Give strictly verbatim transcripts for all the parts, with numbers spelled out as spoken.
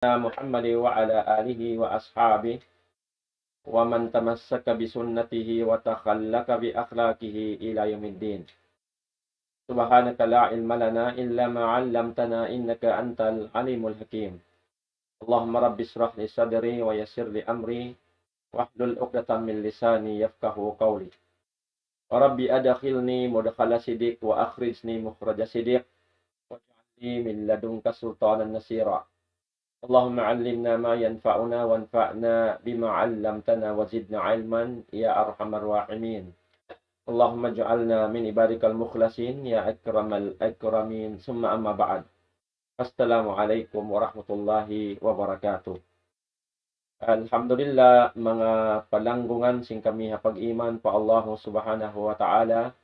محمد وعلى آله وأصحابه ومن تمسك بسنته وتخلق بأخلاقه إلى يوم الدين. سبحانك لا علم لنا إلا ما علمتنا إنك أنت العليم الحكيم. اللهم رب اشرح لي صدري ويسر لي أمري واحلل عقدة من لساني يفقهوا قولي. رب أدخلني مدخل صدق وأخرجني مخرج صدق واجعل لي من لدنك سلطانا نصيرا. اللهم علمنا ما ينفعنا وانفعنا بما علمتنا وزدنا علما يا أرحم الراحمين. اللهم اجعلنا من عبادك المخلصين يا أكرم الأكرمين. ثم أما بعد. السلام عليكم ورحمة الله وبركاته. Alhamdulillah, manga palanggungan sin kami ha pag-iman pa Allah Subhanahu wa Ta'ala.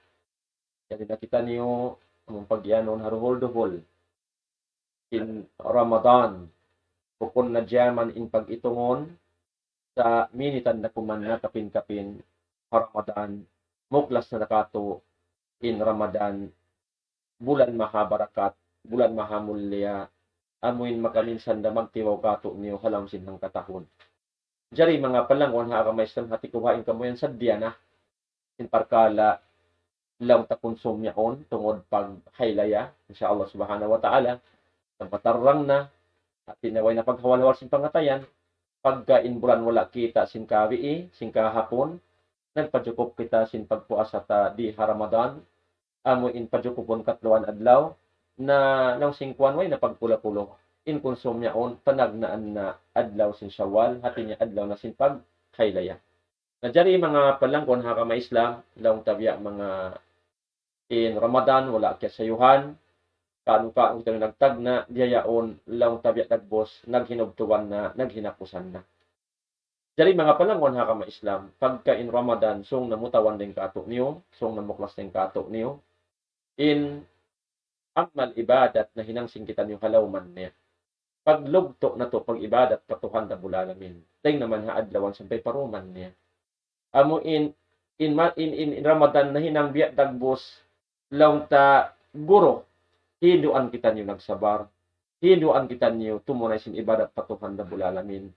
Jadi na kitaniyu, amun pag-iyanun ha duhul-duhul sin Ramadan, bukun na jaman in pag-itungun, sa minitan na kuman na kapin-kapin ha Ramadan, muklas na katu' in Ramadan, bulan maha barakat, bulan maha mulia, amuin makaminsan da magtiwaw katu' niyu ha lawm sin hangkatahun. Jari manga palanggungan ha agama Islam, hati ku ha in kamu yan saddiya na in parkala' laung ta kunsum yaun tungud pag haylaya, insya Allah Subhanahu wa Ta'ala, matarrang na, hati na way na paghawal-hawal sin pangatayan, pagka in bulan wala' kita' sin kawi'i, sin kahapun, nagpajukup kita sin pagpuasa ta di ha Ramadan, amu in pajukupun katluan adlaw, na laung sin kuwan way na pagpula-pulu. In kunsum yaun, panagnaan na adlaw sin Shawwal, hati niya adlaw na sin paghaylaya. Na jari manga palanggungan ha agama Islam, laung ta biya' manga in Ramadan, wala' kiyasayuhan, kaunu-kaunu kita nagtagna', biya' yaun, laung ta biya' dagbus, naghinubtuban na, naghinapusan na. Jari manga palanggungan ha agama Islam, pagka in Ramadan, sung na mutawan dayn katu' niyu, sung na muklas dayn katu' niyu, in amal ibadat nahinang sin kitaniyu ha lawman niya. Paglugtu' natu' pag-ibadat pa Tuhan Rabbul Alamin. Dayn naman ha adlawan sampay pa duman niya. Amu in, in, ma- in, in, in Ramadan nahinang biya' dagbus, laung ta guru, hinduan kitaniyu nagsabar, hinduan kitaniyu tumunay sin ibadat pa Tuhan Rabbul Alamin.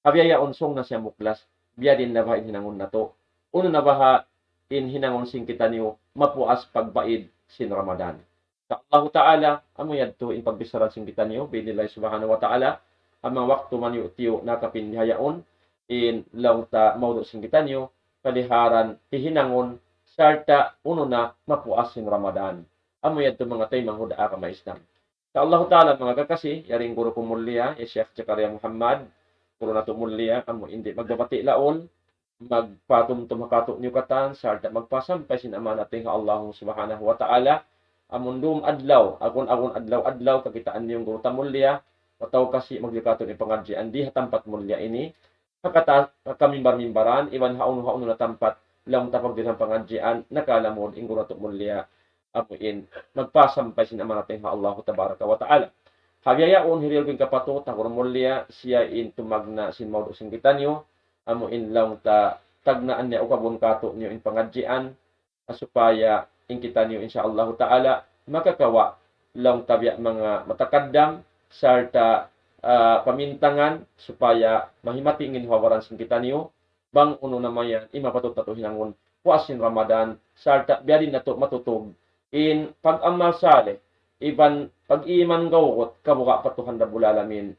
Ha biya' yaun sung na siya muklas, biya' diin na baha' in hinangun natu'. Unu na baha' in hinangun sin kitaniyu mapuas pagbaid sin Ramadan. Insya Allahu Ta'ala, amu yadtu in pagbichara sin kitaniyu, bi'idhnillahi Subhanahu wa Ta'ala, amu waktu maniyu-tiyu na kapin bihaun, in laung ta mawdu' sin kitaniyu, paliharan, hihinangun, sarta' unu na mapuas sin Ramadan. Amu yadtu manga taymanghud ha agama Islam. Insya Allahu Ta'ala, manga kakasi, yari in guru ku mulia, ya Sheikh Zakaria Muhammad, guru natu' mulia, amu in di' magbabati' laung, magpatumtum ha katu' niyu katan, sarta' magpasampay sin amanat dayn ha Allah Subhanahu wa Ta'ala. Amun dum adlaw, agun-agun adlaw-adlaw, kakitaan niyu in guru ta mulia, atawa kasi maglikatu' in pangadjian di ha tampat mulia ini, ha kata, ha kamimbar-mimbaran, iban ha unu-ha unu na tampat, laung ta pagdihil sin pangadjian, nakalamud in guru natu' mulia, amu in, magpasampay sin amanat dayn ha Allah Tabaraka wa Ta'ala. Ha biya' yaun hirihil ku in kapatut, ha guru mulia, siya in tumagna' sin mawdu' sin kitaniyu, amu in laung ta tagnaan niya ukabun katu' niyu in pangadjian, supaya in kitaniyu insya Allahu Ta'ala makakawa' laung ta biya' manga matakaddam sarta', ah, pamintangan supaya mahimati in ginhawa-baran sin kitaniyu, bang unu na mayan in mapatut natu' hinangun puas sin Ramadan, sarta' biya' diin natu' matutug in pag-amal salih, iban pag-iman gawgut, kabuga' pa Tuhan Rabbul Alamin.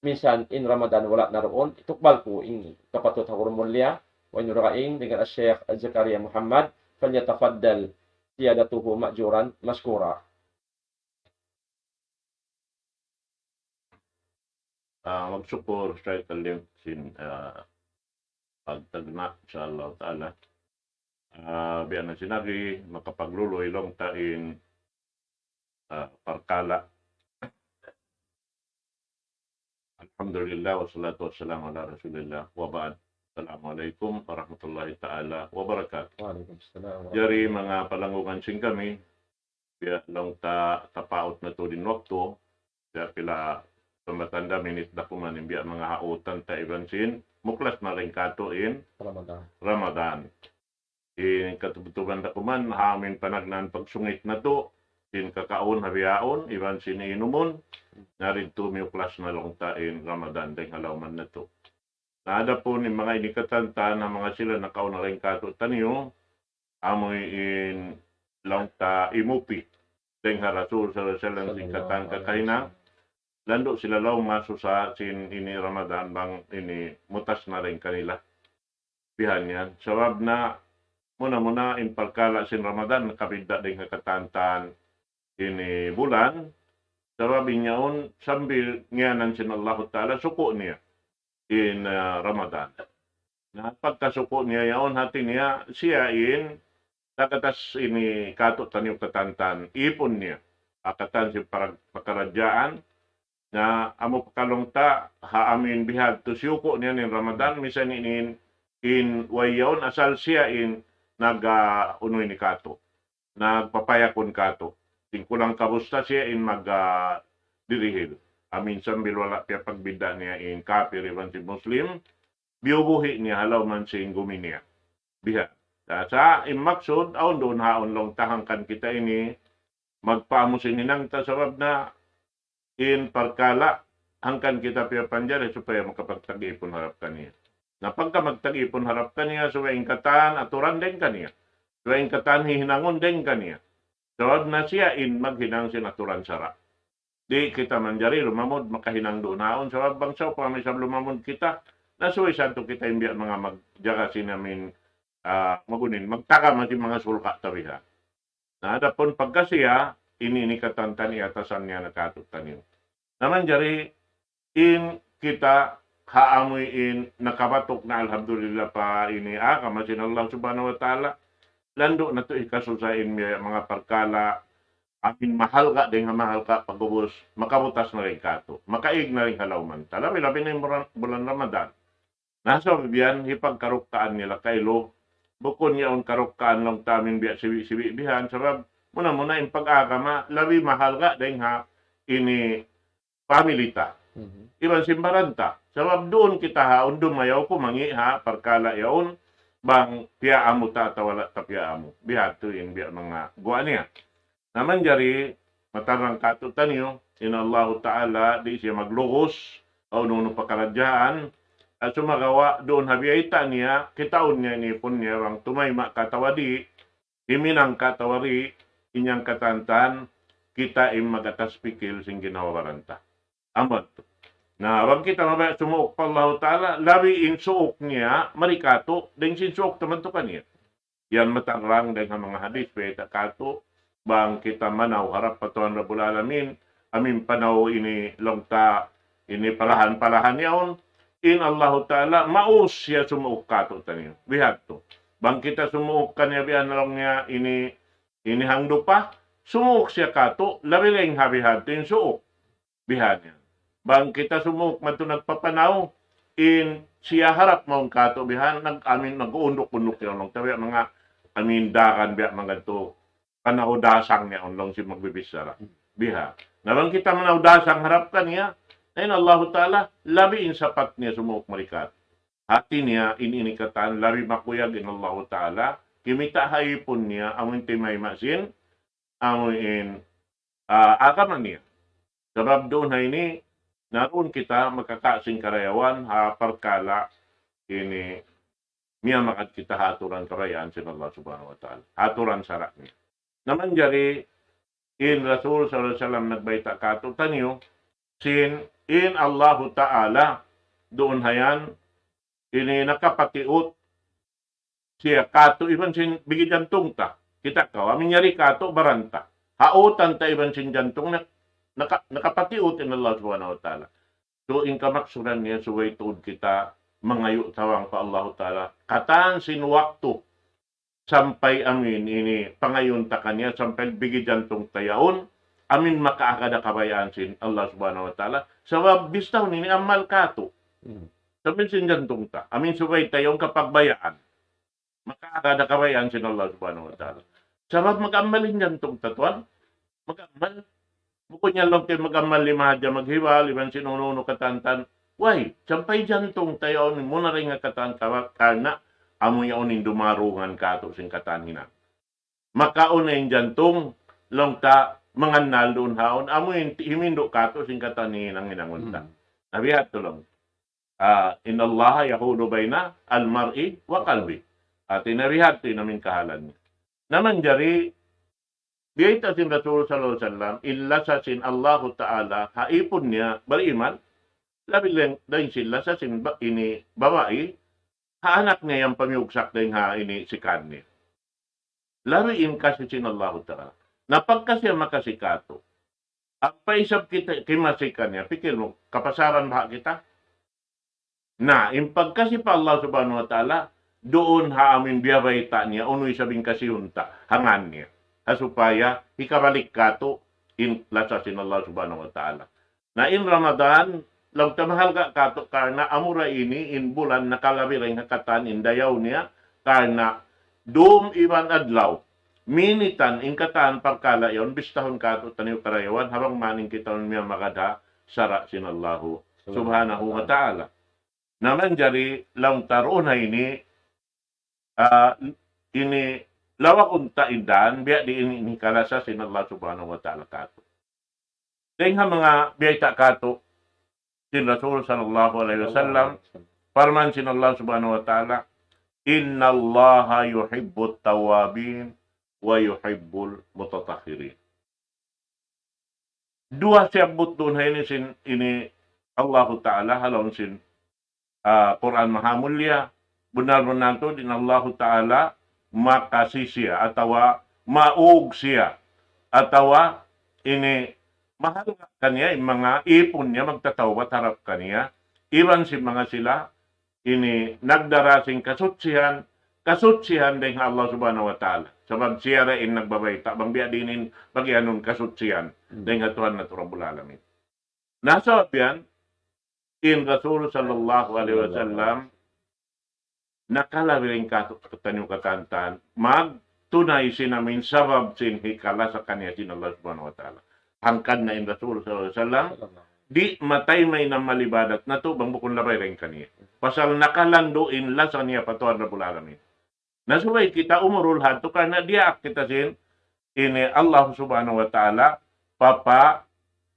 Minsan in Ramadan wala' na duun, itukbal ku in kapatut ha guru mulia, wa in dugaing dayn kan Sheikh Zakaria Muhammad, فليتفضل سيادته مأجورا مشكورا. Ah, magsukul, Ustadz Alim, sin, ah, pagtagna', insya Allah Ta'ala. Ah, biya' na sin agi, makapagluluy laung ta in, ah, parkala'. Alhamdulillah, wassalatu wassalamu ala Rasulillah, wa ba'd. Assalamualaikum warahmatullahi ta'ala wabarakatuh. Waalaikumsalam. Jari manga palanggungan sin kami, biya' laung ta tapaut na tuud in waktu, biya' pila sambatan da minit da kuman in biya' manga hautan ta iban sin, muklas na dayn katu' in Ramadan. Ramadan. In katubtuban da kuman, ha amu in panagnaan pagsungit natu', sin kakaun ha bihaun, iban sin inumun, na didtu miyuklas na laung ta in Ramadan dayng ha lawm natu'. Na adapun in manga ini katantan, na manga sila nakauna dayng kātu'niyu, amu in laung ta imupi dayng ha Rasul sallallahu alayhi wasallam sin katan kakahinang, landu' sila laung masusa sin ini Ramadan bang ini mutas na dayng kanila. Bihan yan. Sabab na muna-muna in parkala' sin Ramadan nakabidda' dayng ha katantan ini bulan. Sabab in yaun sambil ngiyanan sin Allahu Ta'ala suku' niya in, ah, Ramadan. Na pagka suku' niya yaun, hati niya siya in tagatas ini kātu'niyu katantan ipun niya. Akatan sin parag-, pakaradjaan, na amu pa laung ta ha amin bihadtu siyuku' niya in Ramadan, misan in, in way yaun asal siya in nag, ah, unu ini kātu', nagpapayakun kātu'. Tingkulang kabusta siya in mag, ah, dirihil. Amin sambil wala' piyapagbidda' niya in kapir iban sin Muslim, biyubuhi' niya ha lawm sin gumi niya. Biha. Sa' in maksud, awn duun haun laung ta hangkan kita ini magpaamu sin hinang ta sabab na in parkala' hangkan kita piyapanjari supaya makapagtag-ipun harap kaniya. Na pagka magtag-ipun harap kaniya, subay in katan aturan dayng kaniya. Subay in katan hihinangun dayng kaniya. Sabab na siya in maghinang sin aturan sara'. Di' kita manjari lumamud makahinang duun haun, sabab bang sawpama isab lumamud kita, na subay sadtu kita in biya' manga magjaga sin amin, ah, magunin, magtagama sin manga sulka' ta biha. Na adapun pagka siya, ini, ini katantan iyatasan niya na kātu'niyu. Na manjari in kita ha amu in nakabatuk na alhamdulillah pa ini agama sin Allah Subhanahu wa Ta'ala, landu' natu' hikasusa in manga parkala' amin mahalga' dayng ha mahalga' pag'ubus, makabutas na dayng kātu', makaig na dayng ha lawm ta. Labi-labi na in bulan, bulan Ramadan. Na sabab yan, hipagkarukkaan nila kailu, bukun yaun karukkaan laung ta amin biya' sibi'-sibi' bihan, sabab muna-muna in pag-agama, labi mahalga' dayng ha ini family ta. Mhm. Iban sin baran ta. Sabab duun kita ha, undum ayaw ku mangi' ha, parkala' yaun, bang piyaamu ta atawa wala' ta piyaamu. Bihadtu in biya' manga guwa' niya. Na manjari, matarang kātu'niyu, in Allahu Ta'ala, di' siya maglugus, ha unu-unu pakaradjaan, at sumagawa', duun ha biyayta' niya, kitaun niya, in ipun niya, bang tumayma' ka atawa di', himinang ka atawa di', in yan katantan, kita in mag-atas pikil sin ginhawa-baran ta. Amu yadtu. Na, bang kita mabaya' sumuuk pa Allahu Ta'ala, labi in suuk niya, mari kātu', dayng sin suuk ta madtu kaniya. Yan matarang dayng ha manga hadith, biyayta' kātu', bang kita manaw harap pa Tuhan Rabbul Alamin, amin panaw ini laung ta, ini palahan-palahan yaun, in Allahu Ta'ala, maus siya sumuuk kātu'niyu. Bihadtu. Bang kita sumuuk kaniya biya' na laung niya ini, ini hangdupa, sumuuk siya kātu', labi dayng ha bihadtu in suuk. Bihan yan. Bang kita sumuuk madtu nagpapanaw, in siya harap mawn kātu' bihan, nag-, amin, nag-uunduk-unduk yan laung ta biya' manga, amin, daran biya' manga tu, panaw dasang niya laung sin magbibichara. Biha. Na bang kita manaw dasang harap kaniya, na in Allahu Ta'ala, labi in sapat niya sumuuk mari kātu'. Hati niya, in ini katan, labi makuyag in Allahu Ta'ala, kimita' ha ipun niya, amu in timayma' sin, amu in, ah, agama niya. Sabab duun ha ini, na duun kita makaka' sin karayawan, ha parkala' ini, miyamagad kita ha aturan kabayaan sin Allah Subhanahu wa Ta'ala. Ha aturan sara' niya. Na manjari, in Rasul sallallahu alayhi wasallam nagbayta' kātu'niyu, sin in Allahu Ta'ala, duun ha yan, ini nakapatiut siya kātu' iban sin bigi jantung ta. Kita' kaw, amin yari kātu' baran ta. Ha utan ta iban sin jantung na, naka-, nakapatiut in Allah Subhanahu wa Ta'ala. So, in kamaksuran niya, subay tuud kita mangayu' tawang pa Allahu Ta'ala. Katan sin waktu, sampay amin ini pangayuun ta kaniya, sampay bigi jantung ta yaun, amin makaaga da kabayaan sin Allah Subhanahu wa Ta'ala. Sabab bistahun ini amal kātu'. Hmm. Sampay sin jantung ta, amin subay ta yaun kapagbayaan. Makaaga da kabayaan sin Allah Subhanahu wa Ta'ala. Sabab mag-amal in jantung ta, tuwan. Mag-amal. Bukun yan laung ta mag-amal lima hadja maghibal, iban sin unu-unu katantan. Way, sampay jantung ta yaun, muna dayn ha katan kawa-, karna' amu yaun in dumarungan kātu' sin katan hinang. Makauna in jantung, laung ta mangannal duun ha yaun, amu in ti-, himindu' katu' sin katan hinang-hinangun ta. Hmm. Na biya' hādtu laung. Ah, إن الله يحول بين المرء وقلبه. Hāti niya biya' hādtu in amu in kahalan niya. Na manjari, biyayta' sin Rasul sallallahu alayhi wasallam, in lasa sin Allahu Ta'ala, ha ipun niya, bariman, labi dayn, dayn sin lasa sin ba-, ini babai, ha anak niya yan pamiyugsak dayn ha ini sikan niya. Labi in kasi sin Allahu Ta'ala. Na pagka siya makasi katu', ampa isab kita kimasi kaniya, pikil mu, kapasaran baha' kita? Na, in pagkasi pa Allah Subhanahu wa Ta'ala, duun ha amu in biyabayta' niya, unu isab in kasihun ta, ha ngan niya. Ha supaya, hikabalik katu', in lasa sin Allah Subhanahu wa Ta'ala. Na in Ramadan, laung ta mahalga' katu' karna' amura ini in bulan nakalabi dayn ha katan in dayaw niya, karna' dum iban adlaw, minitan in katan parkala' yaun, bistahun katu' taniyu karayawan, ha bang man in kita miyamagad ha sara' sin Allahu Subhanahu wa Ta'ala. Na manjari laung ta duun ha ini, ah, ini lawagun ta in dan, biya' diin in hikalasa sin Allah Subhanahu wa Ta'ala katu'. Dayn ha manga biyayta' katu', sin Rasul sallallahu alayhi wasallam, parman sin Allah Subhanahu wa Ta'ala, إن الله يحب التوابين ويحب المتطهرين. Duwa siyabbut duun ha ini sin ini Allahu Ta'ala, ha lawm sin, ah, Qur'an Mahamulliya, bunnal-bunnal tuud in Allahu Ta'ala makasi siya, atawa maug siya, atawa ini mahalga' kaniya, in manga ipun niya magtatawbat harap kaniya, iban sin manga sila ini nagdara sin kasuchihan, kasuchihan dayn ha Allah Subhanahu wa Ta'ala. Sabab siya ra in nagbabayta', bang biya' diin in pagiyanun kasuchihan dayn ha Tuhan natu' Rabbul Alamin. Na sabab yan, in Rasul sallallahu alayhi wasallam, nakalabi dayn katu' kataniyu katantan, magtunay sin amu in sabab sin hikalasa kaniya sin Allah Subhanahu wa Ta'ala. Hangkan na in Rasul sallallahu alayhi wasallam, di' matay mahinang amal ibadat natu' bang bukun labay dayn kaniya. Pasal nakalandu' in lasa niya pa Tuhan Rabbul Alamin. Na subay kita umurul hādtu karna' diyaak kita sin ini Allah Subhanahu wa Ta'ala, papa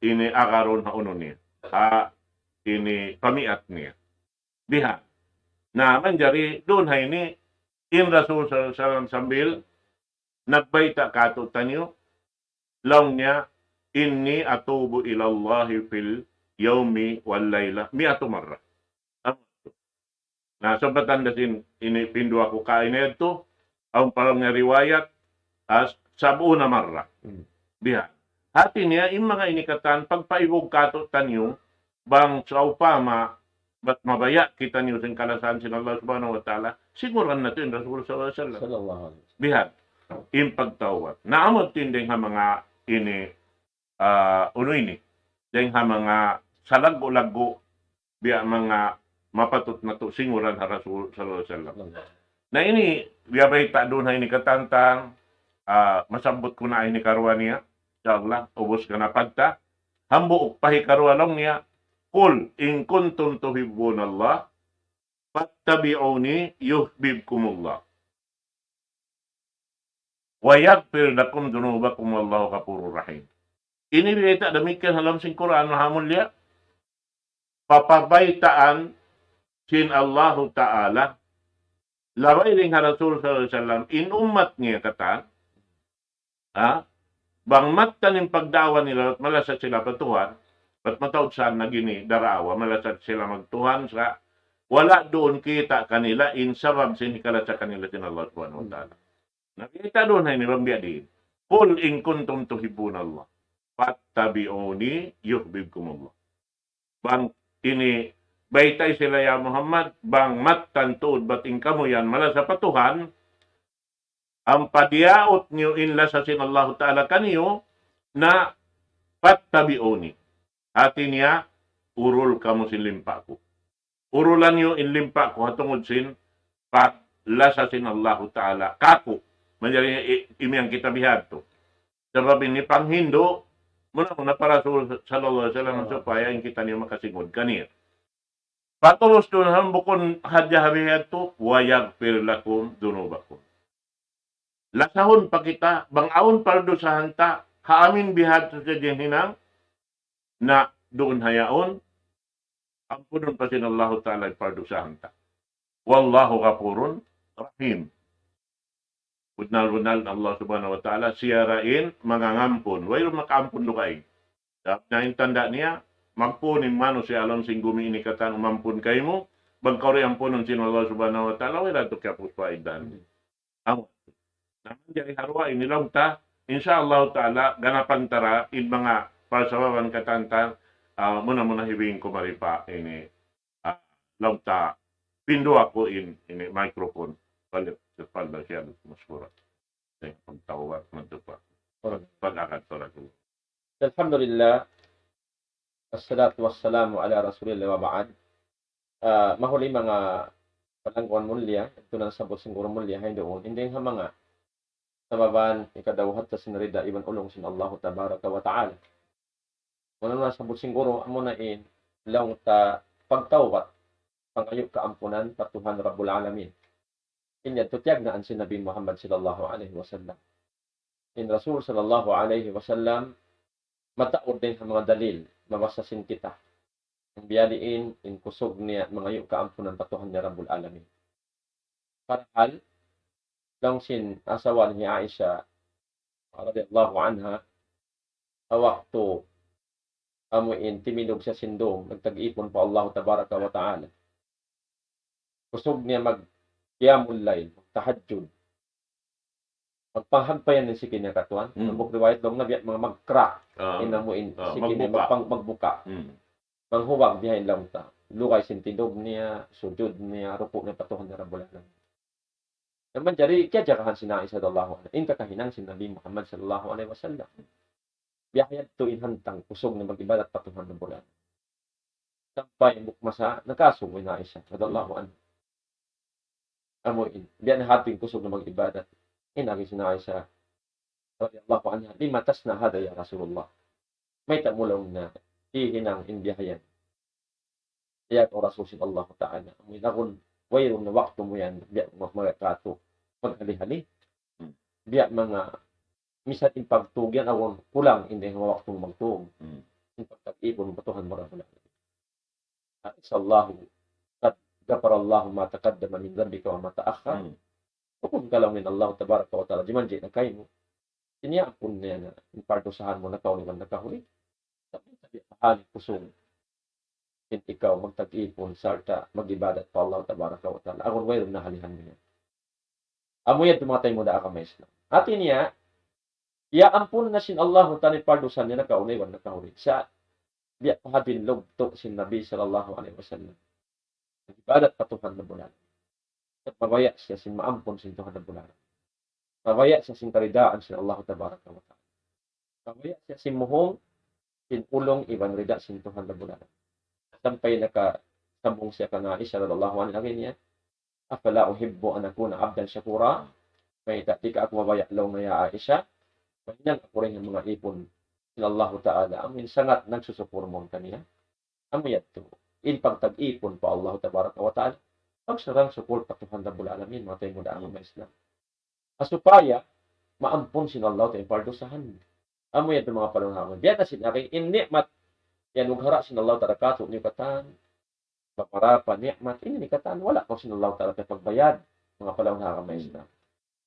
ini agarun ha unu niya, ha ini pamiat niya. Biha'. Na manjari duun ha ini in Rasul sallallahu alayhi wasallam sambil nagbayta' katu' taniyu, laung niya, إني أتوب إلى الله في اليوم والليلة مائة مرة. Na, sabab tanda sin ini pinduwa ku kaina yadtu, awn pa laung niya riwayat, as, سبعون مرة. Hmm. Biha'. Hāti niya, in manga ini katan, pagpaibug katu' taniyu, bang sawpama, bat mabaya' kitaniyu sin kalasahan sin Allah Subhanahu wa Ta'ala, singuran natu' in Rasul sallallahu alayhi wasallam. Sallallahu alayhi wasallam. Biha', in pagtawbat. Na amu tuud in dayn ha manga ini, ah, unu ini, dayn ha manga salaggu'-laggu', biya' manga mapatut natu' singuran ha Rasul sallallahu alayhi wasallam. Na ini, biya' bayta' duun ha ini katantan, ah, masabbut ku na ini karuwa niya. Insya Allah, ubus ka na pagta. Hambuuk pa hikaruwa laung niya, قل إن كنتم تحبون الله فاتبعوني يحببكم الله ويغفر لكم ذنوبكم والله غفور رحيم. Ini bayta' damikkiyan ha lawm sin Qur'an Mahamulliya. Papabaytaan sin Allahu Ta'ala, labay dayn ha Rasul sallallahu alayhi wasallam, in ummat niya katan, ha? Bang mattan in pagdaawa nila, malasa sila pa Tuhan, bat mataud sa nagini darawa, malasa sila magtuhan sa, wala' duun kita' kanila in sabab sin hikalasa kanila sin Allah Subhanahu wa Ta'ala. Na kita' duun ha ini bang biya' diin. قل إن كنتم تحبون الله فاتبعوني يحببكم الله. Bang ini baytai sila, ya Muhammad, bang mattan tuud bat in kamu yan malasa pa Tuhan, ampa diyaut niyu in lasa sin Allahu Ta'ala kaniyu, na فاتبعوني. Hāti niya, urul kamu sin limpa ku. Urulan niyu in limpa ku ha tungud sin paglasa sin Allahu Ta'ala kāku'. Manjari i-, imiyan kita bihadtu. Sabab ini panghindu', muna-muna pa Rasul sallallahu alayhi wasallam supaya in kitaniyu makasingud kaniya. Pag'ubus duun ha yan bukun hadja ha bihadtu, ويغفر لكم ذنوبكم. Lasahun pa kita, bang awn pardusahan ta, ha amin bihadtu sadja in hinang, na duun ha yaun, ampunun pa sin Allahu Ta'ala in pardusahan ta. Wallahu ghafurun rahim. Bunnal-bunnal in Allah Subhanahu wa Ta'ala, siya ra in mangangampun. Wayruun makaampun dugaing. Sabab na in tanda' niya, mampun in manusiya' alam sin gumi ini katan umampun kaymu, bang kaw di' ampunun sin Allah Subhanahu wa Ta'ala, way da tu kiyapus faidahan. Amu. Na manjari ha duwa ini laung ta, insya Allah Ta'ala, ganapan ta ra in manga pasababan katan ta, ah, muna-muna hibing ku mari pa ini, ah, laung ta, pindu aku in, ini microphone. Balik, sifal da siya, maskura. Eh, pagtawag, magtupa. Pag-, pag-akad pa ra ku. الحمد لله، والصلاة والسلام على رسول الله وبعد. Ah, mahuli manga palangguan mulia, ito na sabut sin guru mulia, ha induun, in dayng ha manga sababan ikadawhat ta sin rida iban ulung sin Allahu Tabaraka wa Ta'ala. Muna-muna sabut sin guru, amuna in laung ta pagtawbat, pangayu' kaampunan pa Tuhan Rabbul Alamin. In yadtu tiyagnaan sin Nabi Muhammad sallallahu alayhi wasallam. In Rasul sallallahu alayhi wasallam, mataud dayng ha manga dalil, mabassa sin kita. In biyadiin, in kusug niya, mangayu' kaampunan pa Tuhan niya Rabbul Alamin. Parahal, laung sin asawa hi Aisha, radiyallahu anha, ha waktu amu in timindug siya sin dum, nagtag-ipun pa Allah Tabaraka wa Ta'ala. Kusug niya mag-qiyamul layl, tahajjud. Magpanghagpayan in siki niya katuan. Hmm. Hambuuk riwayat laung niya biya' manga mag-crack. Ah. In amu in siki niya magbuka. Magpang-, magbuka. Hmm. Manghubag bihain laung ta. Lugay sin tindug niya, sujud niya, ruku' niya pa Tuhan niya Rabbul Alamin. Na manjari kiyajagahan sin Aisha radiyallahu anha in kakahinang sin Nabi Muhammad sallallahu alayhi wasallam. Biya' yadtu in hantang kusug niya mag-ibadat pa Tuhan Rabbul Alamin. Sampay hambuuk masa nakasubu in Aisha radiyallahu anha. Amu in, biya' na hati in kusug niya mag-ibadat. In agi sin Aisha radiyallahu anha, لم تصنع هذا يا رسول الله؟ Mayta' mu laung niya hihinang in biya' yan, ya kaw Rasul sin Allahu Ta'ala? Amu in agun wayruun na waktu mu yan, biya' manga katu' maghali-hali. Hmm. Biya' manga, misan in pagtug yan, agun kulang in dayng ha waktu mu magtug. Hmm. In pagtag-ipun pa Tuhan mu Rabbul Alamin. أليس الله قد غفر الله ما تقدم من ذنبك وما تأخر. Hmm. Bukun ka laung in Allah Tabaraka wa Ta'ala, jimanji' na kaymu, in iyaampun niya na in pardusahan mu nakauna iban nakahuli. Tapi, tapi hali kusug in ikaw magtag-ipun sarta' mag-ibadat pa Allah Tabaraka wa Ta'ala. Agun wayruun na halihan niya. Amu yadtu manga taymanghud ku ha agama Islam. Hati niya, iyaampun na sin Allahu Ta'ala in pardusahan niya nakauna iban nakahuli. Sa' biya' pa hadtu in lugtu' sin Nabi sallallahu alayhi wasallam. Ibadat pa Tuhan Rabbul Alamin. Mabaya' siya sin maampun sin Tuhan Rabbul Alamin. Mabaya' siya sin karidaan sin Allahu Tabaraka wa Ta'ala. Mabaya' siya sin muhung sin ulung iban rida sin Tuhan Rabbul Alamin. Sampay nakasambung siya kan Aisha radiyallahu anha, laung niya, أفلا أحب أن أكون عبدا شكورا؟ Mayta' di' ka aku mabaya' laung niya, ya Aisha, mahinang aku dayn ha manga ipun sin Allahu Ta'ala, amu in sangat nagsusukur mawn kaniya. Amu yadtu in pagtag-ipun pa Allahu Tabaraka wa Ta'ala, pagsarang-sukul pa Tuhan Rabbul Alamin, manga taymanghud ku ha agama Islam. Ha supaya maampun sin Allah Ta'ala in pardusahan. Amu yadtu manga palangga'. Biya' na sin agi, in ni'mat yan, anughara sin Allah Ta'ala kātu' niyu katan, babarapa ni'mat ini katan, wala' kaw sin Allah Ta'ala piyagbayad, manga palangga' ha agama Islam.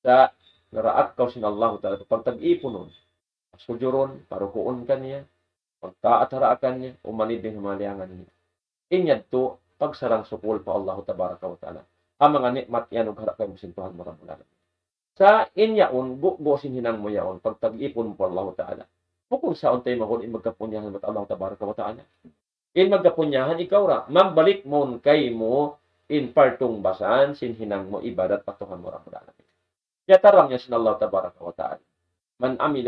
Sa' naraak kaw sin Allah Ta'ala pagtag-ipunun, pasujurun, parukuun kaniya, pagtaat ha daakan niya, umanid dayn ha manga liyangan niya. In yadtu, pagsarang-sukul pa Allahu Tabaraka wa Ta'ala ha manga ni'mat yan, anughara kaymu sin Tuhan mu Rabbul Alamin. Sa' in yaun, gu-, gu-, sin hinang mu yaun, pagtag-ipun mu pa Allahu Ta'ala. Bukun sa' untay mahul in magkapunyahan bat Allahu Tabaraka wa Ta'ala. In magkapunyahan ikaw ra, magbalik mawn kaymu in partung basan sin hinang mu ibadat pa Tuhan mu Rabbul Alamin. Kiyatarang niya sin Allah Tabaraka wa Ta'ala. من عمل،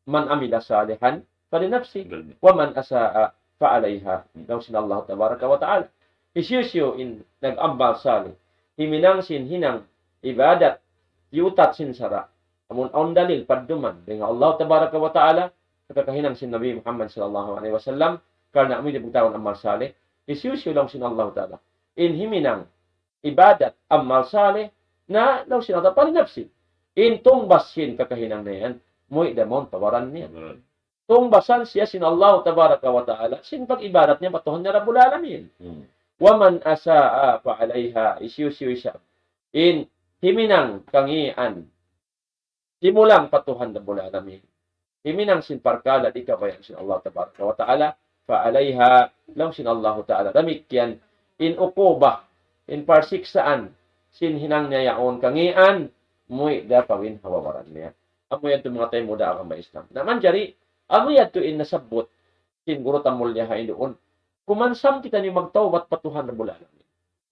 من عمل صالحا فلنفسه، ومن أساء فعليها. Laung sin Allah Tabaraka wa Ta'ala. Hisiyu-siyu in nag-amal salih, himinang sin hinang ibadat, iyutat sin sara'. Amun awn dalil, padduman, dayn ha Allah Tabaraka wa Ta'ala, kakahinang sin Nabi Muhammad sallallahu alayhi wasallam, karna' amu in bugtaun amal salih. Hisiyu-siyu laung sin Allah Ta'ala in himinang ibadat, amal salih, na laung sin Allah, فلنفسه. In tungbas sin kakahinang niya yan, muwi' da mawn pa baran niya. Tungbasan siya sin Allah tabaraka wa ta'ala, sin pag-ibadat niya pa Tuhan niya Rabbul Alamin. ومن أساء فعليها, hisiyu-siyu isab in himinang kangīan, himulang pa Tuhan Rabbul Alamin, himinang sin parkala' di' kabayaan sin Allah tabaraka wa ta'ala, فعليها, laung sin Allah ta'ala, damikkiyan in ukuba, in parsiksaan, sin hinang niya yaun kangīan, muwi' da pa baran niya. Amu yadtu manga taymanghud ha agama Islam. Na manjari, amu yadtu in nasabbut sin guru ta mulliya ha induun. Kumansam kitaniyu magtawbat pa Tuhan Rabbul Alamin,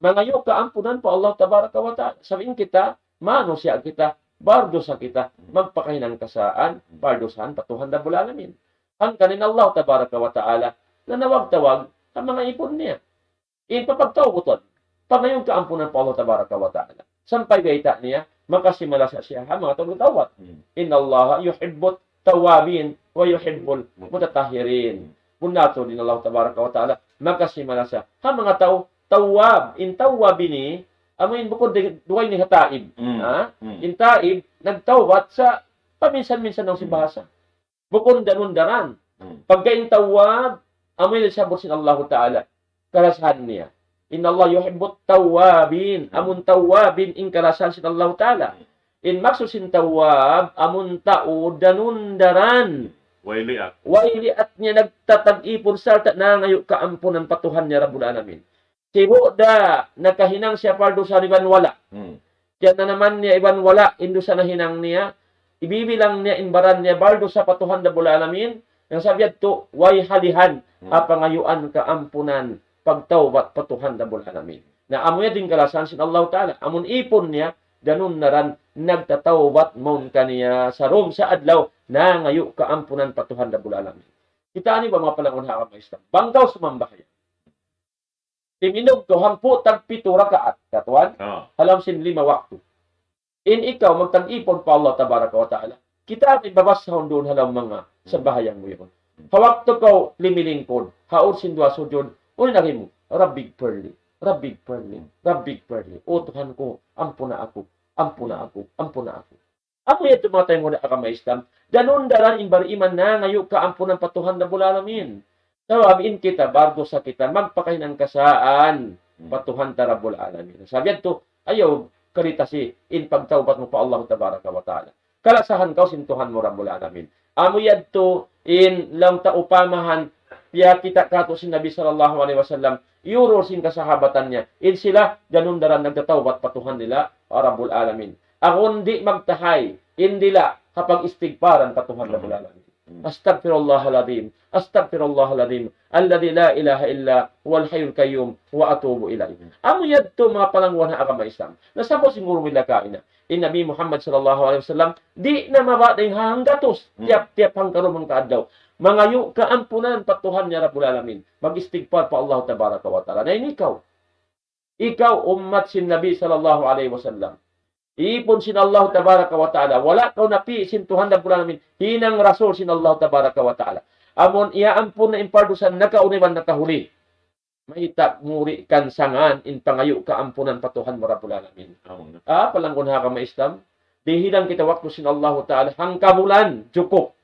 mangayu' kaampunan pa Allah tabaraka wa ta'ala. Sabab in kita, manusiya' kita, bardusa kita, magpakahinang kasaan, bardusahan pa Tuhan Rabbul Alamin. Hangkan in Allah tabaraka wa ta'ala, nanawag-tawag ha manga īpun niya in papagtawbatun, pangayuun kaampunan pa Allah tabaraka wa ta'ala. Sampay bayta' niya, makasi malasa siya ha manga tau nagtawbat. إن الله يحب التوابين ويحب المتطهرين. Bunnal tuud in Allah tabaraka wa ta'ala makasi malasa ha manga tau tawwab. In tawwab ini, amu in bukun di-, dugaing niya ha taib. Ha? In taib, nagtawbat sa' paminsan-minsan na sin bahasa. Bukun danun-daran. Pagka in tawwab, amu in sabbut sin Allahu Ta'ala kalasahan niya. إن الله يحب التوابين. Amun tawwabin in kalasahan sin Allahu Ta'ala. In maksud sin tawwab, amun tau danun-daran. Way liat. Way liat niya nagtatag-ipun sarta' nangayu' kaampunan pa Tuhan niya Rabbul Alamin. Sibu' da nakahinang siya pardusa iban wala'. Kiyananaman niya iban wala' in dusa nahinang niya, ibibilang niya in baran niya bardusa pa Tuhan Rabbul Alamin, na sabab yadtu way halihan ha pangayuan kaampunan, pagtawbat pa Tuhan Rabbul Alamin. Na amu yadtu in kalasahan sin Allahu Ta'ala. Amun īpun niya, danun-daran nagtatawbat mawn kaniya sa dum sa adlaw nangayu' kaampunan pa Tuhan Rabbul Alamin. Kitaa niyu ba manga palangga' ha agama Islam? Bang kaw sumambahayang, timindug kaw hangpu' tagpitu rakaat, katuan, ha lawm sin lima waktu. In ikaw magtag-ipun pa Allah tabaraka wa ta'ala, kitaa in babasahun duun ha lawm manga sambahayang mu yaun. Ha waktu kaw limilingkud, ha ū sin duwa sujud, unu in agi mu? رب اغفر لي، رب اغفر لي، رب اغفر لي. O Tuhan ku, ampuna aku, ampuna aku, ampuna aku. Amu yadtu manga taymanghud ha agama Islam. Danun-daran in bariman nangayu' kaampunan pa Tuhan Rabbul Alamin. Sabab in kita, bardusa kita, magpakahinang kasaan pa Tuhan ta Rabbul Alamin. Sabab yadtu, ayaw kalitasi in pagtawbat mu pa Allah tabaraka wa ta'ala. Kalasahan kaw sin Tuhan mu Rabbul Alamin. Amu yadtu in laung ta upamahan, piyakita' kātu' sin Nabi sallallahu alayhi wasallam, iyurul sin kasahabatan niya. In sila, danun-daran nagtatawbat pa Tuhan nila, Rabbul Alamin. Agun di' magtahay, in dila' ha pag-istigparan pa Tuhan Rabbul Alamin. أستغفر الله العظيم، أستغفر الله العظيم الذي لا إله إلا هو الحي القيوم وأتوب إليه. Amu yadtu manga palangga' ha agama Islam. Na sabab sin guru nila kaina, in Nabi Muhammad sallallahu alayhi wasallam, di' na mabaya' dayn ha hanggatus, tiyap-tiyap hangkarum hangkaadlaw, mangayu' kaampunan pa Tuhan niya Rabbul Alamin. Mag-istigpar pa Allah tabaraka wa ta'ala. Na in ikaw, ikaw, ummat sin Nabi sallallahu alayhi wasallam, īpun sin Allah tabaraka wa ta'ala, wala' kaw napi' sin Tuhan Rabbul Alamin, hinang rasul sin Allah tabaraka wa ta'ala. Amun iyaampun na in pardusa nakauna iban nakahuli, mayta' mu di' kansangan in pangayu' kaampunan pa Tuhan mu Rabbul Alamin. Ah, palangga' ha agama Islam, dihilan kita waktu sin Allah ta'ala, hangkabulan, jukup.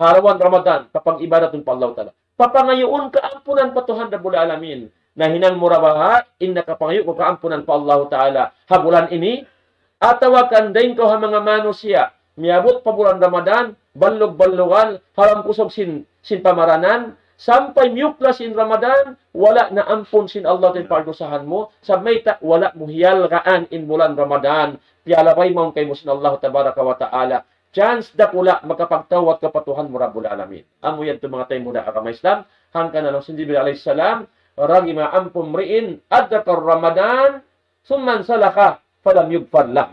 Ha bulan Ramadan, papag-ibadatun pa Allah ta'ala. Papangayuun kaampunan pa Tuhan Rabbul Alamin. Na hinang mu ra baha', in nakapangayu' kaw kaampunan pa Allah ta'ala ha bulan ini, atawa kan dayn kaw ha manga manusiya', miyabut pa bulan Ramadan, ballug-ballugan, ha lawm kusug sin, sin pamaranan, sampay miyuklas in Ramadan, wala' naampun sin Allah ta'ala in pardusahan mu, sabab mayta', wala' mu hiyalgaan in bulan Ramadan, piyalabay mawn kaymu sin Allah tabaraka wa ta'ala. Chance dakula' makapagtawbat kaw pa Tuhan mu Rabbul Alamin. Amu yadtu manga taymanghud ha agama Islam, hangkan laung sin Jibril alayhis salam, رغم أنف امرئ أدرك رمضان ثم انسلخ فلم يغفر له.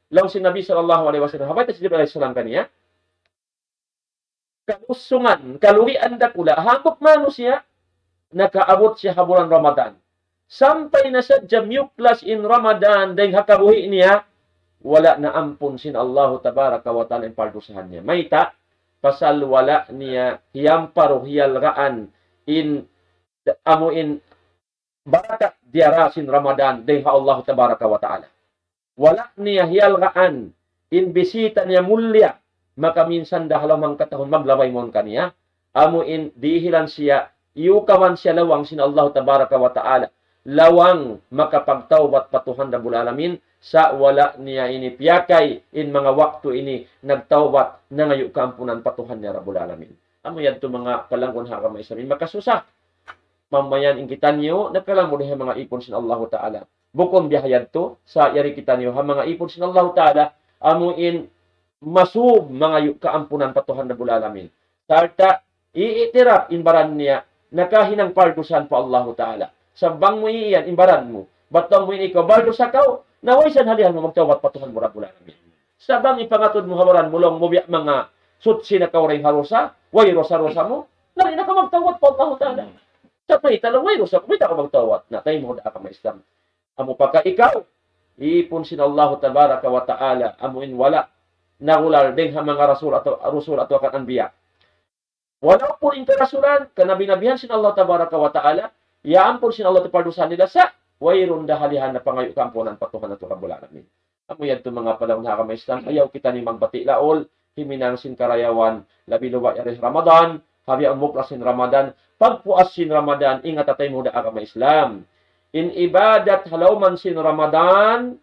Laung sin Nabi sallallahu alayhi wasallam, ha bayta' sin Jibril alayhis salam kaniya, kalusungan, kalugian dakula', hambuuk manusiya', nakaabut siya ha bulan Ramadan. Sampay na sadja miyuklas in Ramadan dayn ha kabuhi' niya, wala' naampun sin Allahu tabaraka wa ta'ala in pardusahan niya. Mayta'? Pasal wala' niya hiyamparu hiyalgaan in, amu in baraka' diyara sin Ramadan dayn ha Allah tabaraka wa ta'ala. Wala' niya hiyalgaan in bisita niya mulliya, makaminsan da ha lawm hangkatahun maglabay mawn kaniya. Amu in dihilan siya, iyukaman siya lawang sin Allah Tabaraka wa Ta'ala. Lawang makapagtawbat pa Tuhan Rabbul Alamin, sa' wala' niya ini piyakay in manga waktu ini nagtawbat, nangayu' kaampunan pa Tuhan niya Rabbul Alamin. Amu yadtu manga palanggun ha agama Islam in makasusa. Mamayan in kitaniyu, nakalamud ha manga īpun sin Allahu Ta'ala. Bukun biya' ha yadtu, sa' yari kitaniyu ha manga īpun sin Allahu Ta'ala, amu in masub mangayu' kaampunan pa Tuhan Rabbul Alamin. Sarta' iitirap in baran niya, nakahinang pardusahan pa Allahu Ta'ala. Sa' bang mu iyan in baran mu, bat bang mu in ikaw bardusa kaw, na way sa' halihan mu magtawbat pa Tuhan mu Rabbul Alamin. Sa' bang ipangatud mu ha baran mu laung mu biya' manga sutsi na kaw dayn ha dusa, way dusa-dusa mu, na di' na kaw magtawbat pa Allahu Ta'ala. Sa' mayta' laung way dusa, mayta' kaw magtawbat. Na taymanghud ha agama Islam. Amu pa ka ikaw, īpun sin Allahu Tabaraka wa Ta'ala, amu in wala' nagulal dayn ha manga rasul atawa, rasul atawa kan anbiya'. Walaupun in karasulan, kanabi-nabihan sin Allah Tabaraka wa Ta'ala, iyaampun sin Allah in pardusahan nila sa', wayruun da halihan na pangayu' kaampunan pa Tuhan natu' Rabbul Alamin. Amu yadtu manga palanggun ha agama Islam, ayaw kitaniyu magbati' laul, himinang sin karayawan, labi luba' yari Ramadan, ha biya' muklas sin Ramadan, pagpuas sin Ramadan, ingat ha taymanghud ha agama Islam. In ibadat ha lawm sin Ramadan,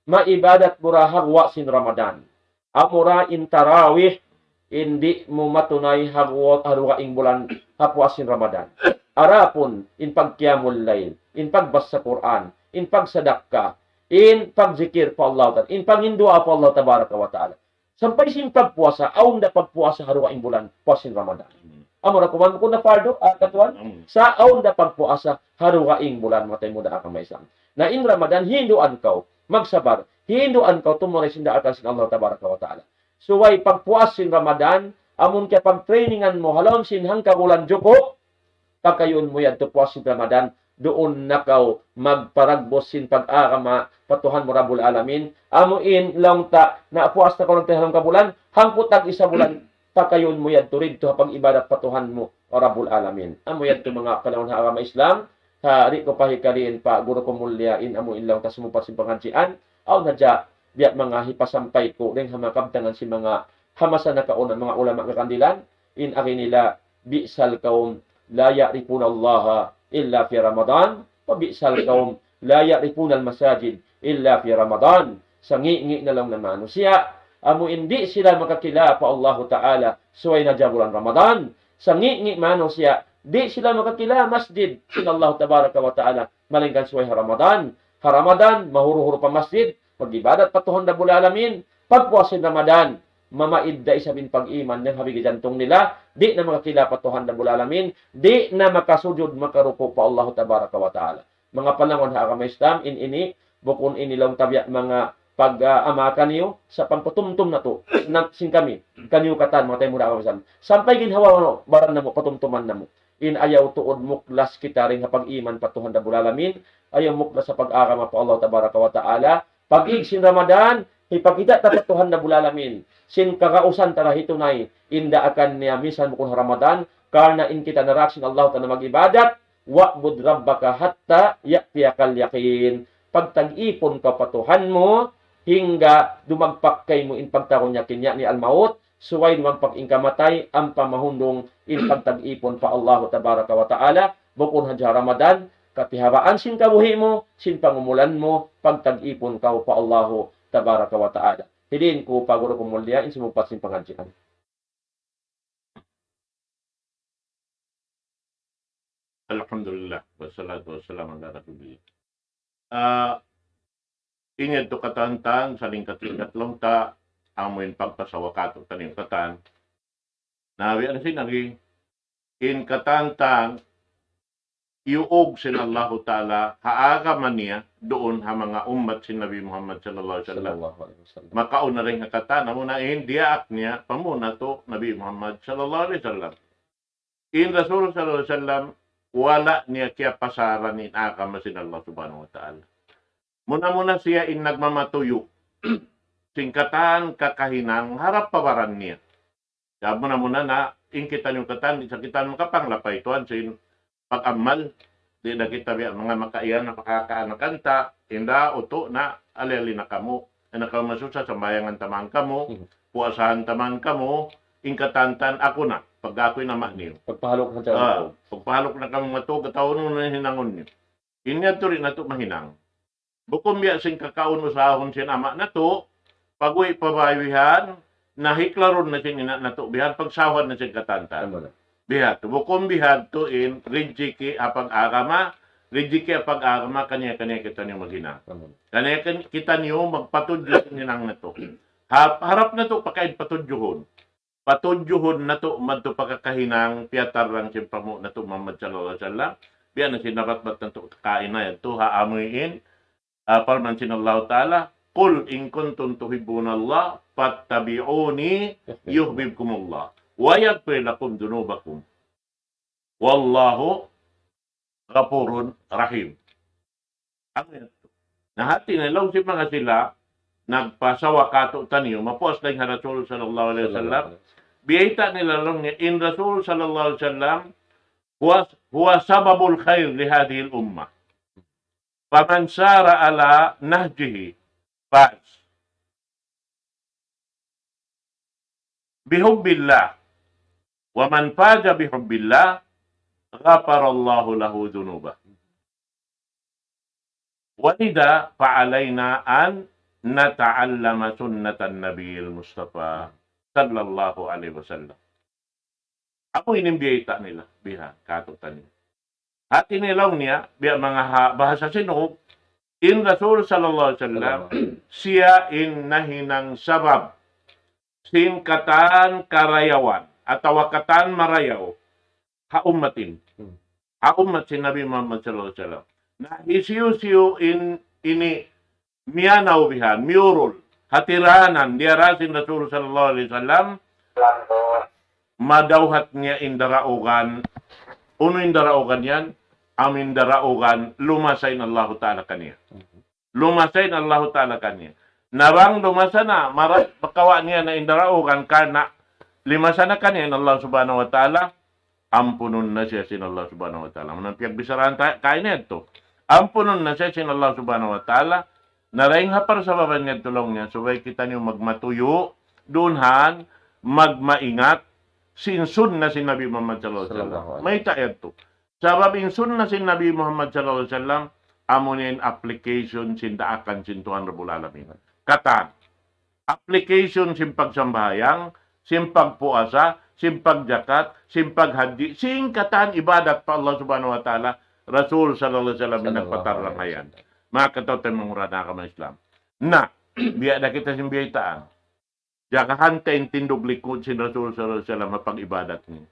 maibadat mu da ha guwa' sin Ramadan. Amura in tarawih, in di' mu matunay ha guwa', ha dugaing bulan ha puas sin Ramadan. Adapun in pagqiyamul layl, in pagbasa Qur'an, in pagsadakka, in pagzikir pa Allah Ta'ala, in panghinduwaa pa Allah Tabaraka wa Ta'ala. Sampay sin pagpuasa, awn da pagpuasa ha dugaing bulan, puas sin Ramadan. Amura kuman bukun na fardu, ah, katuan? Sa' awn da pagpuasa ha dugaing bulan, manga taymanghud ha agama Islam. Na in Ramadan, hinduan kaw magsabar, hinduan kaw tumuray sin daakal sin Allah Tabaraka wa Ta'ala. Subay pagpuas sin Ramadan, amun kiyapag-trainingan mu ha lawm sin hangka bulan jukup, pakayuun mu yadtu puas sin Ramadan, duun na kaw magparagbus sin pag-agama pa Tuhan mu Rabbul Alamin. Amu in laung ta, na puas na kaw nagtayhang kabulan, hangpu' tag-isa bulan, pakayuun mu yadtu didtu ha pag-ibadat pa Tuhan mu Rabbul Alamin. Amu yadtu manga palanggun ha agama Islam, ha, di' ku pa hikariin pa guru ku mulliya in amu in laung ta sumugpat sin pangadjian, awn hadja biya' manga hipasampay ku dayn ha manga kabtangan sin manga ha masa nakauna manga ulama kakandilan, in agi nila, بئس القوم لا يعرفون الله إلا في رمضان، وبئس القوم لا يعرفون المساجد إلا في رمضان. Sangi'-ngi' na laung na manusiya', amu in di' sila makakila pa Allahu Ta'ala, subay na hadja bulan Ramadan. Sangi'-ngi' manusiya', di' sila makakila masjid sin Allahu Tabaraka wa Ta'ala, malaingkan subay ha Ramadan. Ha Ramadan, mahuru-huru pa masjid, mag-ibadat pa Tuhan Rabbul Alamin. Pagpuas sin Ramadan, mamaid da isab in pag-iman dayn ha bigi jantung nila, di' na makakila pa Tuhan Rabbul Alamin, di' na makasujud, makaruku' pa Allahu Tabaraka wa Ta'ala. Manga palanggun ha agama Islam, in ini, bukun ini laung ta biya' manga pag, ah, ama kaniyu, sa' pangpatumtum natu', na, sin kami, kaniyu katan, manga taymanghud ha agama Islam. Sampay ginhawa, ano, baran namu', patumtuman namu'. In ayaw tuud muklas kita dayn ha pag-iman pa Tuhan Rabbul Alamin, ayaw muklas ha pag-agama pa Allah Tabaraka wa Ta'ala. Pag-ig sin Ramadan, hipakita' ta pa Tuhan Rabbul Alamin sin kagausan ta dayn ha tunay in daakan niya minsan bukun ha Ramadan, karna' in kita narak sin Allah Ta'ala mag-ibadat, واعبد ربك حتى يأتيك اليقين. Pagtag-ipun kaw pa Tuhan mu, hangga dumagpak kaymu in pagtagun yakin, yakni al-maut, subay dumagpak in kamatay, ampa mahundung in pagtag-ipun pa Allahu Tabaraka wa Ta'ala, bukun hadja Ramadan, katihabaan sin kabuhi' mu, sin pangumulan mu, pagtag-ipun kaw pa Allahu Tabaraka wa Ta'ala. Hidin ku pa guru ku mulliya, in sumugpat sin pangadjian. Alhamdulillah, wassalatu wassalamu ala rasulillah. Ah, in yadtu katan-katan, salingkat-lingkat laung ta, amu in pagpasawa katu' taniyu katan. Na, biya' na sin agi, in katan-katan, iyuug sin Allahu Ta'ala, ha agama niya, duun ha manga ummat sin Nabi Muhammad sallallahu alayhi wasallam. Sallallahu alayhi wasallam. Makauna dayn ha katan, amuna in diyaak niya, pamuna tu Nabi Muhammad sallallahu alayhi wasallam. In Rasul sallallahu alayhi wasallam, wala' niya kiyapasaran in agama sin Allah Subhanahu wa Ta'ala. Muna-muna siya in nagmamatuyu' sin katan kakahinang harap pa baran niya. Sabab muna-muna na, in kitaniyu katan, di' sa kita makapanglapay tuwan sin pag-amal, di' na kita biya' manga makaiyan na pakakaanakan ta, inda utu' na, ali-ali na kamu, di' na kamu masusa, sambahayangan ta man kamu, Mhm. puasahan ta man kamu, in katantan aku na, pag aku in ama' niyu. Pagpahaluk na kamu. Ah, pagpahaluk na kamu matu, kataun mu na hinangun niyu. In yadtu di' natu' mahinang. Bukun biya' sin kakaun usahahun sin ama' natu', pag-uwi' pa bay bihan, na hiklarun na sin ina' natu' bihan, pagsawhan na sin katantan. Amu na. Bihadtu. Bukun bihadtu in rijiki' ha pag-agama, rijiki' ha pag-agama, kaniya-kaniya kitaniyu maghinang. Amu na. Kaniya kan-, kitaniyu magpatudju sin hinang natu'. Ha-, harap natu' pakain patudjuhun. Patudjuhun natu' madtu pa kakahinang piyatarrang sin panghu' natu' Muhammad sallallahu alayhi wasallam. Biya' na sin nabatbat natu' kaina yadtu ha amu in, ah, parman sin Allahu Ta'ala, قل إن كنتم تحبون الله فاتبعوني يحببكم الله ويغفر لكم ذنوبكم والله غفور رحيم. Amu yadtu. Na hati niya laung sin manga sila, nagpasawa katu'taniyu, mapuas dayn ha Rasul sallallahu alayhi wasallam. Biyayta' nila laung niya, in Rasul sallallahu alayhi wasallam, هو، هو سبب الخير لهذه الأمة. فمن سار على نهجه فاز بحب الله. ومن فاز بحب الله غفر الله له ذنوبه. ولذا فعلينا أن نتعلم سنة النبي المصطفى صلى الله عليه وسلم. Amu ini in biyayta' nila, biha, katu'taniyu. Hati niya laung niya, biya' manga ha-, bahasa Sinug, in Rasul sallallahu alayhi wasallam, siya in nahinang sabab sin katan karayawan, atawa katan marayaw, ha ummat ini. Hmm. Ha ummat sin Nabi Muhammad sallallahu alayhi wasallam. Na hisiyu-siyu in ini miyanaw bihan, miyurul, hatiranan, diyara sin Rasul sallallahu alayhi wasallam, madawhat niya in daraugan, unu in daraugan yan, amu in daraugan, lumasa in Allahu Ta'ala kaniya. Lumasa in Allahu Ta'ala kaniya. Na bang lumasa na, mara-, makawa' niya na in daraugan karna' limasa na kaniya in Allah Subhanahu wa Ta'ala, ampunun na siya sin Allah Subhanahu wa Ta'ala. Amu na in piyagbissarahan ta-, kaina yadtu. Ampunun na siya sin Allah Subhanahu wa Ta'ala, na dayn ha parsababan yadtu laung niya, subay kitaniyu magmatuyu', duun han, magmaingat, sin sunna sin Nabi Muhammad sallallahu alayhi wasallam. Sallallahu alayhi. Mayta' yadtu. Sabab in sunna sin Nabi Muhammad sallallahu alayhi wasallam, amu na in application sin daakan sin Tuhan Rabbul Alamin. Katan. Application sin pagsambahayang, sin pagpuasa, sin pagjakat, sin paghajji, sin katan ibadat pa Allah Subhanahu wa Ta'ala, Rasul sallallahu alayhi wasallam in nagpatarrang ha yan. Manga kataw-taymanghuran ha agama Islam. Na, biya' da kita sin biyaytaan. Jagahan ta in tindug likud sin Rasul sallallahu alayhi wasallam ha pag-ibadat niya.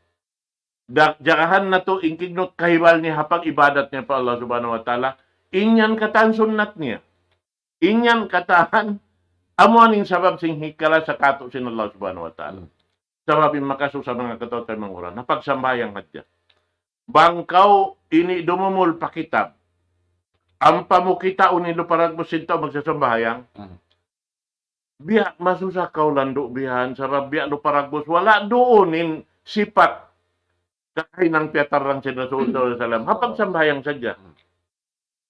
Da-, jagahan natu' in kignut kahibal niya ha pag-ibadat niya pa Allah Subhanahu wa Ta'ala. In yan katan sunnat niya. In yan katan amu in sabab sin hikala sa katu' sin Allah Subhanahu wa Ta'ala. Hmm. Sabab in makasusa manga kataw-taymanghuran, ha pagsambahayang hadja. Bang kaw ini dumumul pa kitab, ampa mu kitaun in lupa dagbus sin tau magsasambahayang, hmm, biya' masusa kaw landu' bihan, sabab biya' lupa dagbus, wala' duun in sipat kakahinang piyatarrang sin Rasul sallallahu alayhi wasallam. Ha pagsambahayang sadja.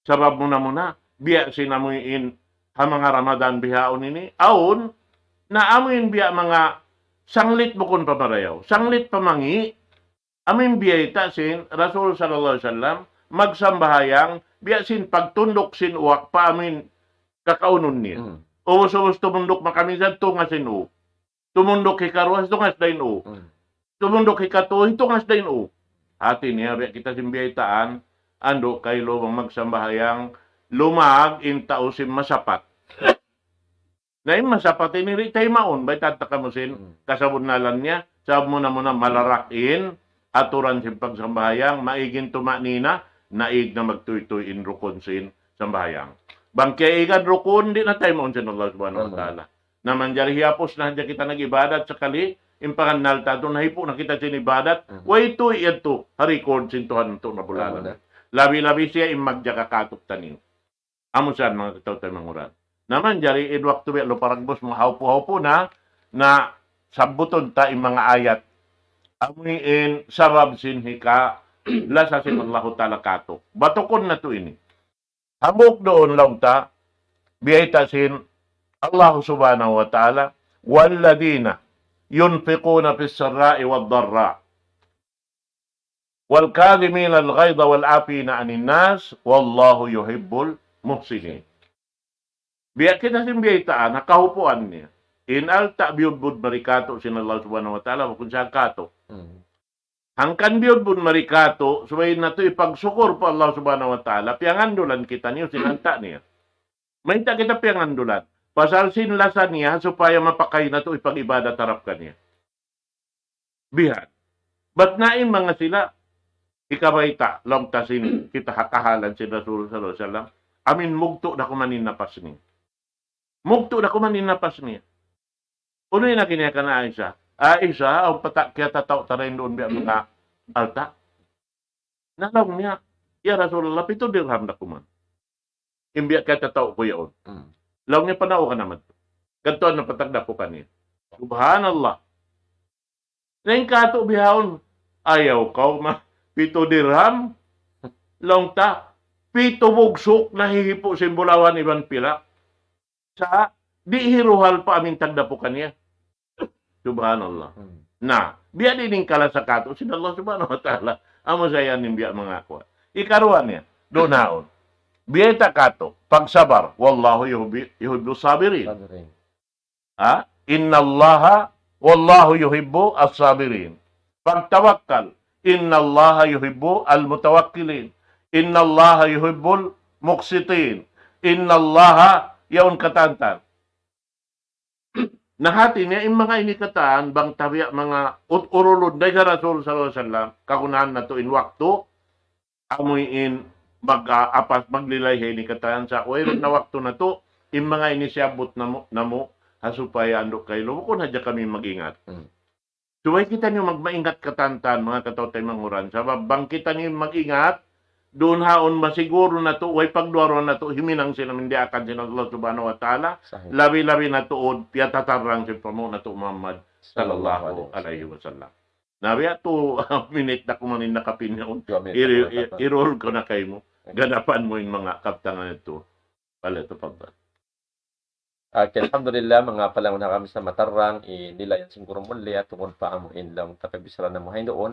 Sabab muna-muna, biya' sin amuin ha manga Ramadan bihaun ini, awn, na amuin biya' manga sanglit bukun pa marayaw, sanglit pa mangi', amuin biyayta' sin Rasul sallallahu alayhi wasallam, magsambahayang, biya' sin pagtunduk sin uwak pa amuin kakaunun niya. Hmm. Ubus-ubus tumunduk makaminsan, tunga' sin u. Tumunduk hikaruwa, tunga' da in u. Hmm. Tumunduk hikatu, tunga' da in u. Hati niya, biya' kita sin biyaytaan, andu' kaylu bang magsambahayang, lumag in tau sin masapat. Na in masapat ini di' taymaun, baytaan ta kamu sin, hmm, kasabunnalan niya, sabab muna-muna malarak in aturan sin pagsambahayang, maig in tuma'nina, naig na magtuytuy in rukun sin sambahayang. Bang kiyaigan rukun, di' na taymaun sin Allah Subhanahu wa Ta'ala. Na manjari hiyapus na hadja kita nag-ibadat sakali, in pangannal ta tu, nahipu' na kita sin ibadat, hmm, way tuy yadtu, ha record sin Tuhan natu' Rabbul Alamin. Labi-labi siya in magjaga katu'taniyu. Amu sa manga kataw-taymanghuran. Na manjari in waktu biya' lupa dagbus mu hawpu-hawpu na, na sabbutun ta in manga ayat. Amu in sabab sin hika lasa sin Allahu Ta'ala katu'. Batukun natu' ini. Hambuuk duun laung ta, biyayta' sin Allah Subhanahu wa Ta'ala, والذين ينفقون في السراء والضراء والكاظمين الغيظ والعافين عن الناس والله يحب المحسنين. Biya' kita sin biyaytaan, ha kahupuan niya. In alta' biyudbud mari katu' sin Allah Subhanahu wa Ta'ala, bukun siya katu'. Hmm. Hangkan biyudbud mari katu', subay natu' ipagsukur pa Allah Subhanahu wa Ta'ala, piyangandulan kitaniyu sin alta' niya. Mayta' kita piyangandulan? Pasal sin lasa niya supaya mapakay natu' ipag-ibadat harap kaniya. Bihan. Bat na in manga sila, hikabayta', laung ta sin kita ha kahalan sin Rasul sallallahu alayhi wasallam, amin mugtu' da kuman in napas niya. Mugtu' da kuman in napas niya. Unu in agi niya kan Aisha? Aisha, awn pa ta kiyatataw ta dayn duun biya' manga alta'. Na laung niya, "Ya Rasulullah, pitu dirham da kuman in biya' kiyatataw ku yaun." Hmm. Laung niya, "Panau ka na madtu." Kadtuan na pa tagdapukan niya. Subhanallah. Na in katu' bihaun, ayaw kaw ma, pitu dirham, laung ta, pitu bugsuk nahihipu' sin bulawan iban pilak. Sa' di' hiruhal pa amin tagdapukan niya. Subhanallah. Hmm. Na, biya' diin in kalasa katu' sin Allah Subhanahu wa Ta'ala. Amu sa yan in biya' manga kuwan. Ikaruwa niya, duun haun. Biya' ta katu', pagsabar. والله يحب, يحب الصابرين. Sabirin. Ha? إن الله, والله يحب الصابرين. Pagtawakkal. إن الله يحب المتوكلين. إن الله يحب المقسطين. إن الله, yaun katan-katan. Na hati niya, in manga ini katan, bang ta biya' manga ut-, urulun, dayn ha Rasul sallallahu alayhi wasallam, kagunahan natu' in waktu, amu in mag-, ah, apas, maglilay ha ini katan sa', wayruun na waktu natu', in manga ini siyabbut namu', namu', ha supaya andu' kaylu, bukun hadja kami mag-ingat. Hmm. Subay kitaniyu magmaingat katan-katan, manga kataw-taymanghuran. Sabab bang kitaniyu mag-ingat, duun haun masiguru natu', way pagduwa-ruwa natu', himinang sin amin diyaakan sin Allah Subhanahu wa Ta'ala, sahih, labi-labi na tuud, piyatatarrang sin panghu' natu' Muhammad sallallahu alayhi wasallam. Na biya' tu, minit da kuman in nakapin yaun. Duwa minit na kuman. Iri-, i-, irul ku na kaymu. Okay. Ganapan mu in manga kabtangan yadtu. Fal yatafaddal. Okay, alhamdulillah, manga palangun ha kami sa matarrang, in nilayan sin guru mulia, tungud pa amu in laung ta pagbichara namu' ha yan duun,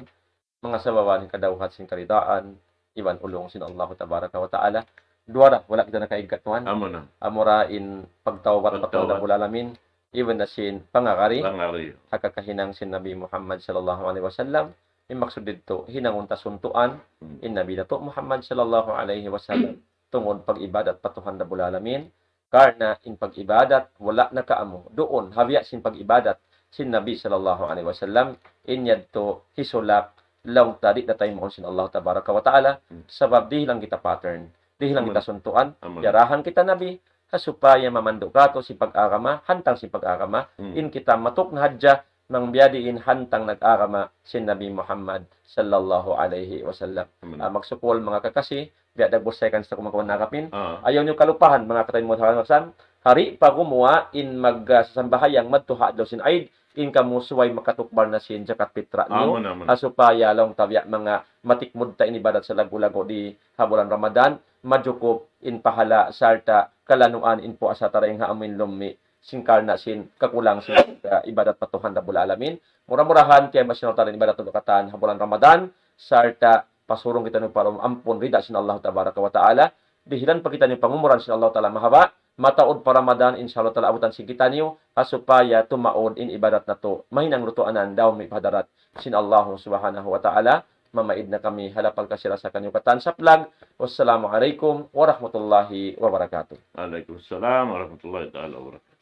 manga sabab sin kadawhat sin karidaan, iban ulung sin Allah Tabaraka wa Ta'ala. Duwa da, wala' kita nakaigkat, tuwan. Amu na. Amura in pagtawbat, pagtawbat pa Tuhan Rabbul Alamin, iban na sin pangagari, pangagari, ha kakahinang sin Nabi Muhammad sallallahu alayhi wasallam, in maksud didtu, hinangun ta suntuan, hmm, in Nabi natu' Muhammad sallallahu alayhi wasallam, tungud pag-ibadat pa Tuhan Rabbul Alamin, karna' in pag-ibadat, wala' nakaamu. Duun, ha biya' sin pag-ibadat sin Nabi sallallahu alayhi wasallam, in yadtu hisulak, laung ta di' da taymaun sin Allah Tabaraka wa Ta'ala, hmm, sabab dihilan kita pattern, dihilan kita, amin, suntuan, amin, yarahan kita Nabi, ha supaya mamandu' katu' sin pag-agama, hantang sin pag-agama, hmm, in kita matuk na hadja, bang biya' diin hantang nag-agama sin Nabi Muhammad sallallahu alayhi wasallam. Amin. Ah, magsukul, manga kakasi, biya' da busay kan sa kumakuan nakapin. Ah. Ayaw niyu kalupahan, manga kataymanghuran, ha di' pa gumuwa' in mag, ah, sasambahayang madtu ha adlaw sin Eid, in kamu subay makatukbal na sin jakat pitra niyu. Amin, amin. Ha supaya laung ta biya' manga matikmud ta in ibadat sa laggu'-laggu' di ha bulan Ramadan, majukup in pahala' sarta' kalanuan in puasa ta dayn ha amuin lummi' sin karna' sin kakulang sin, ah, ibadat pa Tuhan Rabbul Alamin. Mura-murahan, kiyamasinal ta in ibadat natu' katan ha bulan Ramadan, sarta' pasurun kitaniyu pa lawm ampun rida sin Allah Tabaraka wa Ta'ala. Dihilan pa kitaniyu pangumuran sin Allah Ta'ala mahaba', mataud pa Ramadan, insya Allah Ta'ala abutan sin kitaniyu, ha supaya tumaud in ibadat natu', mahinang lutuanan daw mi pa hadarat sin Allah Subhanahu wa Ta'ala. Mamaid na kami ha lapal kasira sa kaniyu katan saplag. Wassalamu alaykum warahmatullahi wabarakatuh. Alaykum salam warahmatullahi ta'ala wabarakatuh.